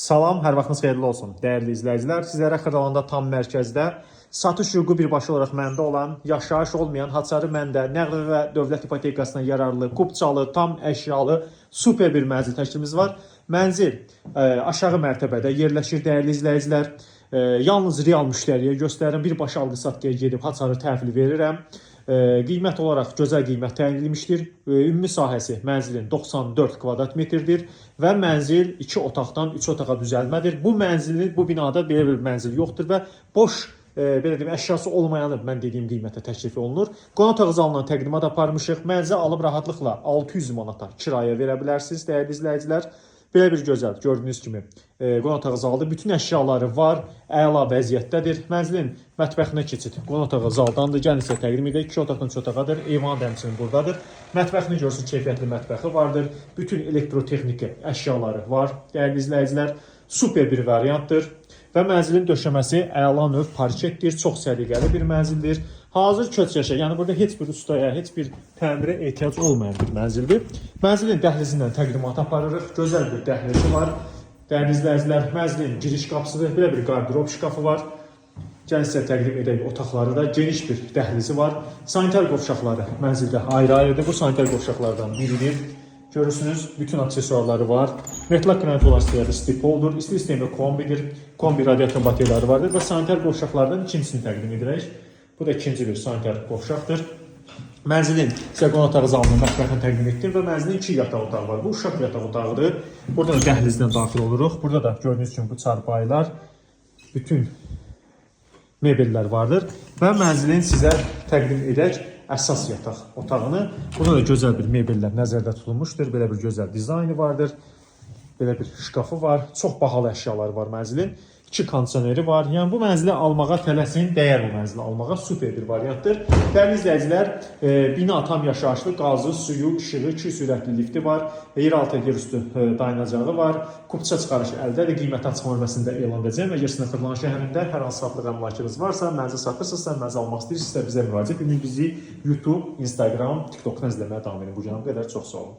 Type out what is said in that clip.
Salam, hər vaxtınız xeyirli olsun. Dəyərli izləyicilər, sizlərə Xırdalanda tam mərkəzdə satış hüququ birbaşa olaraq məndə olan, yaşayış olmayan, haçarı məndə, nəqd və dövlət ipotekasına yararlı, kupçalı, tam əşyalı super bir mənzil təklifimiz var. Mənzil aşağı mərtəbədə yerləşir, dəyərli izləyicilər. Yalnız real müştəriyə göstərirəm. Birbaşa alqı-satqıya gedib haçarı təhvil verirəm. Qiymət olaraq gözəl qiymət təyin edilmişdir. Ümumi sahəsi mənzilin 94 kvadrat metrdir və mənzil 2 otaqdan 3 otağa düzəlmədir. Bu mənzilin bu binada belə bir mənzil yoxdur və boş belə deyim, əşyası olmayanı mən dediyim qiymətə təklif olunur. Qonaq otağı zalından təqdimat aparmışıq. Mənzili alıb rahatlıqla 600 manata kirayə verə bilərsiniz, dəyərli izləyicilər. Belə bir gözəl, gördüyünüz kimi qonaq otağı zalıdır. Bütün əşyaları var, əla vəziyyətdədir. Mənzilin mətbəxinə keçid qonaq otağı zaldandır. Gəlin sizə təqdim edək. 2 otaqdan 3 otağadır. Eyvan da həmçinin buradadır. Mətbəxini görürsünüz, keyfiyyətli mətbəxi vardır. Bütün elektrotexniki əşyaları var. Dəyərli izləyicilər, super bir variantdır. Və mənzilin döşəməsi əla növ parketdir. Çox səliqəli bir mənzildir. Hazır köç yaşa, yəni burada heç bir ustaya, heç bir təmirə ehtiyac olmayan bir mənzildir. Mənzilin dəhlizindən təqdimat aparırıq. Gözəl bir dəhlizi var. Dəyərli izləyicilər, mənzilin giriş qapısıdır. Belə bir qardırob şkafı var. Gəlin sizə təqdim edək otaqları da. Geniş bir dəhlizi var. Sanitar qovşaqları mənzildə ayrı-ayrıdır. Bu sanitar qovşaqlardan biridir. Görürsünüz, bütün aksesuarları var. Metlaq qranit olan istəyərdə stipoldur. İsti sistemi kombidir. Kombi radiator bateriyaları vardır və sanitar qovşaqlardan ikincisini təqdim edirik. Bu da ikinci bir sanitar qovşaqdır. Mənzilin sizə qonaq otağı zalını, mətbəxini təqdim etdim və mənzilin iki yataq otağı var. Bu uşaq yataq otağıdır. Burada da dəhlizdən daxil oluruq. Burada da gördüyünüz kimi bu çarpayılar, bütün mebellər vardır və mənzilin sizə təqdim edək əsas yataq otağını. Burada da gözəl bir mebellər nəzərdə tutulmuşdur. Belə bir gözəl dizaynı vardır. Belə bir şkafı var. Çox bahalı əşyaları var mənzilin. 2 kondisioneri var. Yəni bu mənzili almağa tələsin, dəyər bu mənzili almağa super bir variantdır. Dəyərli izləyicilər, bina tam yaşayışlı, qazı, suyu, işığı, 2 sürətli lifti var. Yeraltı, yerüstü dayanacağı var. Kupça çıxarış əldədir. Qiyməti açıqlama bölməsində elan edəcəm. Əgər sizin Xırdalan şəhərində hər hansı satlıq əmlakınız varsa, mənzil satırsınızsa, mənzil almaq istəyirsinizsə bizə müraciət edin. Bizi YouTube, Instagram, TikTokdan izləməyə davam edin. Bu günə bu qədər. Çox sağ olun.